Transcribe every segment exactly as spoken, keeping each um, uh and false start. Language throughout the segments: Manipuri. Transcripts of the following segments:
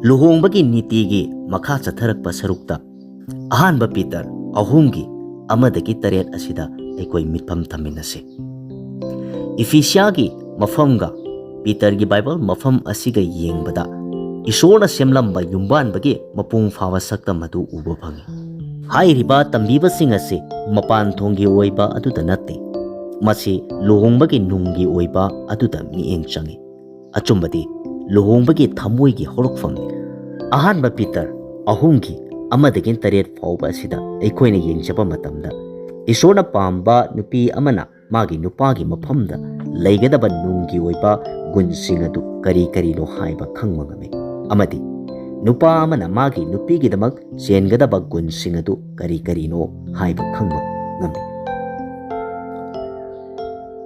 ꯂꯨꯍꯣꯡꯕꯒꯤ ꯅꯤꯇꯤꯒꯤ ꯃꯈꯥ ꯆꯠꯊꯔꯛꯄ ꯁꯔꯨꯛꯇ ꯑꯍꯥꯟꯕ ꯄꯤꯇꯔ ꯑꯍꯨꯝꯒꯤ ꯑꯃꯗꯒꯤ ꯇꯔꯦꯠ ꯑꯁꯤꯗ ꯑꯩꯈꯣꯏ ꯃꯤꯠꯐꯝ ꯊꯝꯃꯤꯟꯅꯁꯤ꯫ ꯏꯐꯤꯁꯤꯌꯥꯒꯤ ꯃꯐꯝꯒ ꯄꯤꯇꯔꯒꯤ ꯕꯥꯏꯕꯜ ꯃꯐꯝ ꯑꯁꯤꯒ ꯌꯦꯡꯕꯗ ꯏꯁꯣꯔꯅ ꯁꯦꯝꯂꯝꯕ ꯌꯨꯝꯕꯥꯟꯕꯒꯤ ꯃꯄꯨꯡ ꯐꯥꯕ ꯁꯛꯇꯝ ꯑꯗꯨ ꯎꯕ ꯐꯪꯏ꯫ ꯍꯥꯏꯔꯤꯕ ꯇꯝꯕꯤꯕꯁꯤꯡ ꯑꯁꯤ ꯃꯄꯥꯟ ꯊꯣꯡꯒꯤ ꯑꯣꯏꯕ ꯑꯗꯨꯗ ꯅꯠꯇꯦ, ꯃꯁꯤ ꯂꯨꯍꯣꯡꯕꯒꯤ ꯅꯨꯡꯒꯤ ꯑꯣꯏꯕ ꯑꯗꯨꯗ ꯃꯤꯠꯌꯦꯡ ꯆꯪꯏ꯫ ꯑꯆꯨꯝꯕꯗꯤ ꯂꯨꯍꯣꯡꯕꯒꯤ ꯊꯃꯣꯏꯒꯤ ꯍꯧꯔꯛꯐꯝꯅꯤ꯫ ꯑꯍꯥꯟꯕ ꯄꯤꯇꯔ ꯑꯍꯨꯝꯒꯤ ꯑꯃꯗꯒꯤ ꯇꯔꯦꯠ ꯐꯥꯎꯕ ꯑꯁꯤꯗ ꯑꯩꯈꯣꯏꯅ ꯌꯦꯡꯖꯕ ꯃꯇꯝꯗ, ꯏꯁꯣꯔꯅ ꯄꯥꯝꯕ ꯅꯨꯄꯤ ꯑꯃꯅ ꯃꯥꯒꯤ ꯅꯨꯄꯥꯒꯤ ꯃꯐꯝꯗ ꯂꯩꯒꯗꯕ ꯅꯨꯡꯒꯤ ꯑꯣꯏꯕ ꯒꯨꯟꯁꯤꯡ ꯑꯗꯨ ꯀꯔꯤ ꯀꯔꯤꯅꯣ ꯍꯥꯏꯕ ꯈꯪꯕ ꯉꯝꯃꯤ, ꯑꯃꯗꯤ ꯅꯨꯄꯥ ꯑꯃꯅ ꯃꯥꯒꯤ ꯅꯨꯄꯤꯒꯤꯗꯃꯛ ꯆꯦꯟꯒꯗꯕ ꯒꯨꯟꯁꯤꯡ ꯑꯗꯨ ꯀꯔꯤ ꯀꯔꯤꯅꯣ ꯍꯥꯏꯕ ꯈꯪꯕ ꯉꯝꯃꯤ꯫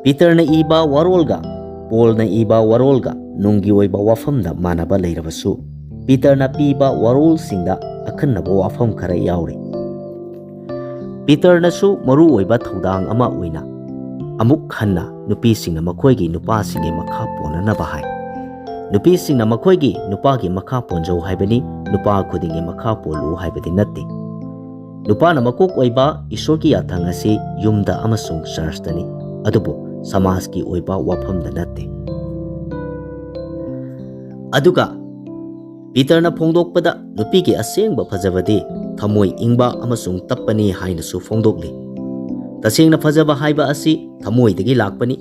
ꯄꯤꯇꯔꯅ ꯏꯕ ꯋꯥꯔꯣꯜꯒ ꯄꯣꯜꯅ ꯏꯕ ꯋꯥꯔꯣꯜꯒ ꯅꯨꯡꯒꯤ ꯑꯣꯏꯕ ꯋꯥꯐꯝꯗ ꯃꯥꯟꯅꯕ ꯂꯩꯔꯕꯁꯨ, ꯄꯤꯇꯔꯅ ꯄꯤꯕ ꯋꯥꯔꯣꯜꯁꯤꯡꯗ ꯑꯈꯟꯅꯕ ꯋꯥꯐꯝ ꯈꯔ ꯌꯥꯎꯔꯤ꯫ ꯄꯤꯇꯔꯅꯁꯨ ꯃꯔꯨ ꯑꯣꯏꯕ ꯊꯧꯗꯥꯡ ꯑꯃ ꯑꯣꯏꯅ ꯑꯃꯨꯛ ꯍꯟꯅ ꯅꯨꯄꯤꯁꯤꯡꯅ ꯃꯈꯣꯏꯒꯤ ꯅꯨꯄꯥꯁꯤꯡꯒꯤ ꯃꯈꯥ ꯄꯣꯟꯅꯅꯕ ꯍꯥꯏ꯫ ꯅꯨꯄꯤꯁꯤꯡꯅ ꯃꯈꯣꯏꯒꯤ ꯅꯨꯄꯥꯒꯤ ꯃꯈꯥ ꯄꯣꯟꯖꯧ ꯍꯥꯏꯕꯅꯤ, ꯅꯨꯄꯥ ꯈꯨꯗꯤꯡꯒꯤ ꯃꯈꯥ ꯄꯣꯜꯂꯨ ꯍꯥꯏꯕꯗꯤ ꯅꯠꯇꯦ꯫ ꯅꯨꯄꯥꯅ ꯃꯀꯣꯛ ꯑꯣꯏꯕ ꯏꯁꯣꯔꯒꯤ ꯌꯥꯊꯪ ꯑꯁꯤ ꯌꯨꯝꯗ ꯑꯃꯁꯨꯡ ꯆꯔꯆꯇꯅꯤ, ꯑꯗꯨꯕꯨ ꯁꯃꯥꯖꯀꯤ ꯑꯣꯏꯕ ꯋꯥꯐꯝꯗ ꯅꯠꯇꯦ꯫ ꯑꯗꯨꯒ ꯄꯤꯇꯔꯅ ꯐꯣꯡꯗꯣꯛꯄꯗ ꯅꯨꯄꯤꯒꯤ ꯑꯁꯦꯡꯕ ꯐꯖꯕꯗꯤ ꯊꯃꯣꯏ ꯏꯪꯕ ꯑꯃꯁꯨꯡ ꯇꯞꯄꯅꯤ ꯍꯥꯏꯅꯁꯨ ꯐꯣꯡꯗꯣꯛꯂꯤ꯫ ꯇꯁꯦꯡꯅ ꯐꯖꯕ ꯍꯥꯏꯕ ꯑꯁꯤ ꯊꯃꯣꯏꯗꯒꯤ ꯂꯥꯛꯄꯅꯤ꯫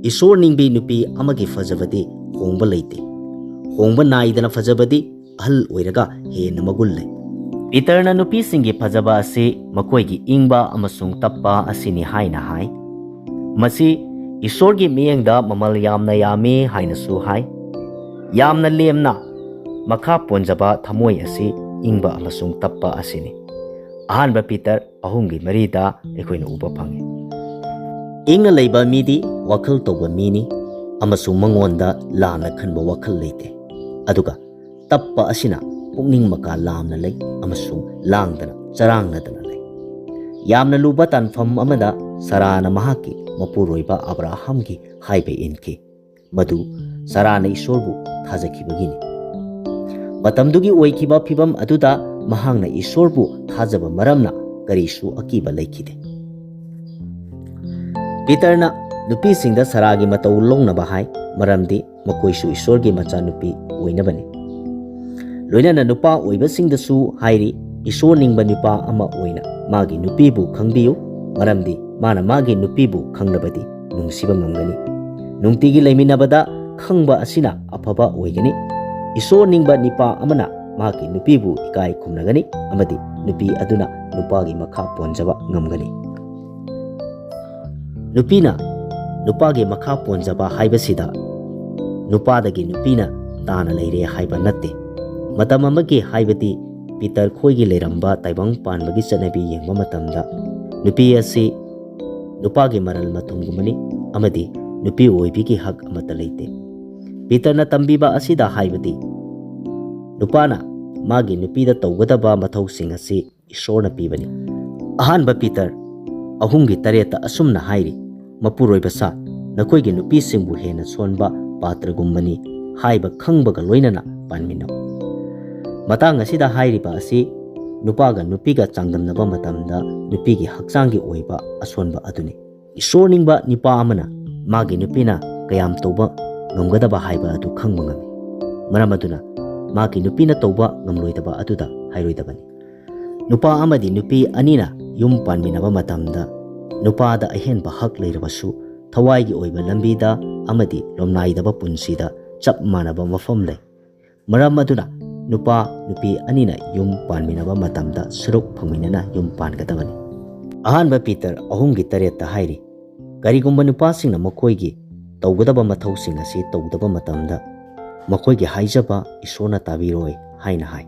ꯏꯁꯣꯔ ꯅꯤꯡꯕꯤ ꯅꯨꯄꯤ ꯑꯃꯒꯤ ꯐꯖꯕꯗꯤ ꯍꯣꯡꯕ ꯂꯩꯇꯦ꯫ ꯍꯣꯡꯕ ꯅꯥꯏꯗꯅ ꯐꯖꯕꯗꯤ ꯑꯍꯜ ꯑꯣꯏꯔꯒ ꯍꯦꯟꯅ ꯃꯒꯨꯟ ꯂꯩ꯫ ꯄꯤꯇꯔꯅ ꯅꯨꯄꯤꯁꯤꯡꯒꯤ ꯐꯖꯕ ꯑꯁꯤ ꯃꯈꯣꯏꯒꯤ ꯏꯪꯕ ꯑꯃꯁꯨꯡ ꯇꯞꯄ ꯑꯁꯤꯅꯤ ꯍꯥꯏꯅ ꯍꯥꯏ꯫ ꯃꯁꯤ ꯏꯁꯣꯔꯒꯤ ꯃꯤꯠꯌꯦꯡꯗ ꯃꯃꯜ ꯌꯥꯝꯅ ꯌꯥꯝꯃꯤ ꯍꯥꯏꯅꯁꯨ ꯍꯥꯏ꯫ ꯌꯥꯝꯅ ꯂꯦꯝꯅ ꯃꯈꯥ ꯄꯣꯟꯖꯕ ꯊꯃꯣꯏ ꯑꯁꯤ ꯏꯪꯕ ꯑꯃꯁꯨꯡ ꯇꯞꯄ ꯑꯁꯤꯅꯤ꯫ ꯑꯍꯥꯟꯕ ꯄꯤꯇꯔ ꯑꯍꯨꯝꯒꯤ ꯃꯔꯤꯗ ꯑꯩꯈꯣꯏꯅ ꯎꯕ ꯐꯪꯏ꯫ ꯏꯪꯅ ꯂꯩꯕ ꯃꯤꯗꯤ ꯋꯥꯈꯜ ꯇꯧꯕ ꯃꯤꯅꯤ ꯑꯃꯁꯨꯡ ꯃꯉꯣꯟꯗ ꯂꯥꯟꯅ ꯈꯟꯕ ꯋꯥꯈꯜ ꯂꯩꯇꯦ꯫ ꯑꯗꯨꯒ ꯇꯞꯄ ꯑꯁꯤꯅ ꯄꯨꯛꯅꯤꯡ ꯃꯀꯥ ꯂꯥꯝꯅ ꯂꯩ ꯑꯃꯁꯨꯡ ꯂꯥꯡꯗꯅ ꯆꯔꯥꯡꯅꯗꯅ ꯂꯩ꯫ ꯌꯥꯝꯅ ꯂꯨꯕ ꯇꯥꯟꯐꯝ ꯑꯃꯗ ꯁꯥꯔꯥꯅ ꯃꯍꯥꯛꯀꯤ ꯃꯄꯨꯔꯣꯏꯕ ꯑꯕ꯭ꯔꯥꯍꯥꯝꯒꯤ ꯍꯥꯏꯕ ꯏꯟꯈꯤ, ꯃꯗꯨ ꯁꯥꯔꯥꯅ ꯏꯁꯣꯔꯕꯨ ꯊꯥꯖꯈꯤꯕꯒꯤꯅꯤ꯫ ꯃꯇꯝꯗꯨꯒꯤ ꯑꯣꯏꯈꯤꯕ ꯐꯤꯚꯝ ꯑꯗꯨꯗ ꯃꯍꯥꯛꯅ ꯏꯁꯣꯔꯕꯨ ꯊꯥꯖꯕ ꯃꯔꯝꯅ ꯀꯔꯤꯁꯨ ꯑꯀꯤꯕ ꯂꯩꯈꯤꯗꯦ꯫ ꯄꯤꯇꯔꯅ ꯅꯨꯄꯤꯁꯤꯡꯗ ꯁꯔꯥꯒꯤ ꯃꯇꯧ ꯂꯧꯅꯕ ꯍꯥꯏ, ꯃꯔꯝꯗꯤ ꯃꯈꯣꯏꯁꯨ ꯏꯁꯣꯔꯒꯤ ꯃꯆꯥꯅꯨꯄꯤ ꯑꯣꯏꯅꯕꯅꯤ꯫ ꯂꯣꯏꯅꯅ ꯅꯨꯄꯥ ꯑꯣꯏꯕꯁꯤꯡꯗꯁꯨ ꯍꯥꯏꯔꯤ, ꯏꯁꯣꯔ ꯅꯤꯡꯕ ꯅꯨꯄꯥ ꯑꯃ ꯑꯣꯏꯅ ꯃꯥꯒꯤ ꯅꯨꯄꯤꯕꯨ ꯈꯪꯕꯤꯌꯨ, ꯃꯔꯝꯗꯤ ꯃꯥꯅ ꯃꯥꯒꯤ ꯅꯨꯄꯤꯕꯨ ꯈꯪꯂꯕꯗꯤ ꯅꯨꯡꯁꯤꯕ ꯉꯝꯒꯅꯤ꯫ ꯅꯨꯡꯇꯤꯒꯤ ꯂꯩꯃꯤꯟꯅꯕꯗ ꯈꯪꯕ ꯑꯁꯤꯅ ꯑꯐꯕ ꯑꯣꯏꯒꯅꯤ꯫ ꯏꯁꯣꯔ ꯅꯤꯡꯕ ꯅꯨꯄꯥ ꯑꯃꯅ ꯃꯍꯥꯛꯀꯤ ꯅꯨꯄꯤꯕꯨ ꯏꯀꯥꯏ ꯈꯨꯝꯅꯒꯅꯤ ꯑꯃꯗꯤ ꯅꯨꯄꯤ ꯑꯗꯨꯅ ꯅꯨꯄꯥꯒꯤ ꯃꯈꯥ ꯄꯣꯟꯖꯕ ꯉꯝꯒꯅꯤ꯫ ꯅꯨꯄꯤꯅ ꯅꯨꯄꯥꯒꯤ ꯃꯈꯥ ꯄꯣꯟꯖꯕ ꯍꯥꯏꯕꯁꯤꯗ ꯅꯨꯄꯥꯗꯒꯤ ꯅꯨꯄꯤꯅ ꯇꯥꯅ ꯂꯩꯔꯦ ꯍꯥꯏꯕ ꯅꯠꯇꯦ꯫ ꯃꯇꯝ ꯑꯃꯒꯤ, ꯍꯥꯏꯕꯗꯤ ꯄꯤꯇꯔ ꯈꯣꯏꯒꯤ ꯂꯩꯔꯝꯕ ꯇꯥꯏꯕꯪ ꯄꯥꯟꯕꯒꯤ ꯆꯠꯅꯕꯤ ꯌꯦꯡꯕ ꯃꯇꯝꯗ, ꯅꯨꯄꯤ ꯑꯁꯤ ꯅꯨꯄꯥꯒꯤ ꯃꯔꯜ ꯃꯊꯨꯝꯒꯨꯝꯕꯅꯤ ꯑꯃꯗꯤ ꯅꯨꯄꯤ ꯑꯣꯏꯕꯤꯒꯤ ꯍꯛ ꯑꯃꯠꯇ ꯂꯩꯇꯦ꯫ ꯄꯤꯇꯔꯅ ꯇꯝꯕꯤꯕ ꯑꯁꯤꯗ ꯍꯥꯏꯕꯗꯤ, ꯅꯨꯄꯥꯅ ꯃꯥꯒꯤ ꯅꯨꯄꯤꯗ ꯇꯧꯒꯗꯕ ꯃꯊꯧꯁꯤꯡ ꯑꯁꯤ ꯏꯁꯣꯔꯅ ꯄꯤꯕꯅꯤ꯫ ꯑꯍꯥꯟꯕ ꯄꯤꯇꯔ ꯑꯍꯨꯝꯒꯤ ꯇꯔꯦꯠꯇ ꯑꯁꯨꯝꯅ ꯍꯥꯏꯔꯤ, "ꯃꯄꯨꯔꯣꯏꯕ ꯁꯥ, ꯅꯈꯣꯏꯒꯤ ꯅꯨꯄꯤꯁꯤꯡꯕꯨ ꯍꯦꯟꯅ ꯁꯣꯟꯕ ꯄꯥꯇ꯭ꯔꯒꯨꯝꯕꯅꯤ" ꯍꯥꯏꯕ ꯈꯪꯕꯒ ꯂꯣꯏꯅꯅ ꯄꯥꯟꯃꯤꯟꯅꯧ꯫ ꯃꯇꯥꯡ ꯑꯁꯤꯗ ꯍꯥꯏꯔꯤꯕ ꯑꯁꯤ ꯅꯨꯄꯥꯒ ꯅꯨꯄꯤꯒ ꯆꯥꯡꯗꯝꯅꯕ ꯃꯇꯝꯗ ꯅꯨꯄꯤꯒꯤ ꯍꯛꯆꯥꯡꯒꯤ ꯑꯣꯏꯕ ꯑꯁꯣꯟꯕ ꯑꯗꯨꯅꯤ꯫ ꯏꯁꯣꯔ ꯅꯤꯡꯕ ꯅꯨꯄꯥ ꯑꯃꯅ ꯃꯥꯒꯤ ꯅꯨꯄꯤꯅ ꯀꯌꯥꯝ ꯇꯧꯕ ꯉꯝꯒꯗꯕ ꯍꯥꯏꯕ ꯑꯗꯨ ꯈꯪꯕ ꯉꯝꯃꯤ꯫ ꯃꯔꯝ ꯑꯗꯨꯅ ꯃꯥꯒꯤ ꯅꯨꯄꯤꯅ ꯇꯧꯕ ꯉꯝꯂꯣꯏꯗꯕ ꯑꯗꯨꯗ ꯍꯥꯏꯔꯣꯏꯗꯕꯅꯤ꯫ ꯅꯨꯄꯥ ꯑꯃꯗꯤ ꯅꯨꯄꯤ ꯑꯅꯤꯅ ꯌꯨꯝ ꯄꯥꯟꯃꯤꯟꯅꯕ ꯃꯇꯝꯗ ꯅꯨꯄꯥꯗ ꯑꯍꯦꯟꯕ ꯍꯛ ꯂꯩꯔꯕꯁꯨ ꯊꯋꯥꯏꯒꯤ ꯑꯣꯏꯕ ꯂꯝꯕꯤꯗ ꯑꯃꯗꯤ ꯂꯣꯝꯅꯥꯏꯗꯕ ꯄꯨꯟꯁꯤꯗ ꯆꯞ ꯃꯥꯟꯅꯕ ꯃꯐꯝ ꯂꯩ꯫ ꯃꯔꯝ ꯑꯗꯨꯅ ꯅꯨꯄꯥ ꯅꯨꯄꯤ ꯑꯅꯤꯅ ꯌꯨꯝ ꯄꯥꯟꯃꯤꯟꯅꯕ ꯃꯇꯝꯗ ꯁꯔꯨꯛ ꯐꯪꯃꯤꯟꯅꯅ ꯌꯨꯝ ꯄꯥꯟꯒꯗꯕꯅꯤ꯫ ꯑꯍꯥꯟꯕ ꯄꯤꯇꯔ ꯑꯍꯨꯝꯒꯤ ꯇꯔꯦꯠꯇ ꯍꯥꯏꯔꯤ, "ꯀꯔꯤꯒꯨꯝꯕ ꯅꯨꯄꯥꯁꯤꯡꯅ ꯃꯈꯣꯏꯒꯤ ꯇꯧꯒꯗꯕ ꯃꯊꯧꯁꯤꯡ ꯑꯁꯤ ꯇꯧꯗꯕ ꯃꯇꯝꯗ ꯃꯈꯣꯏꯒꯤ ꯍꯥꯏꯖꯕ ꯏꯁꯣꯔꯅ ꯇꯥꯕꯤꯔꯣꯏ" ꯍꯥꯏꯅ ꯍꯥꯏ꯫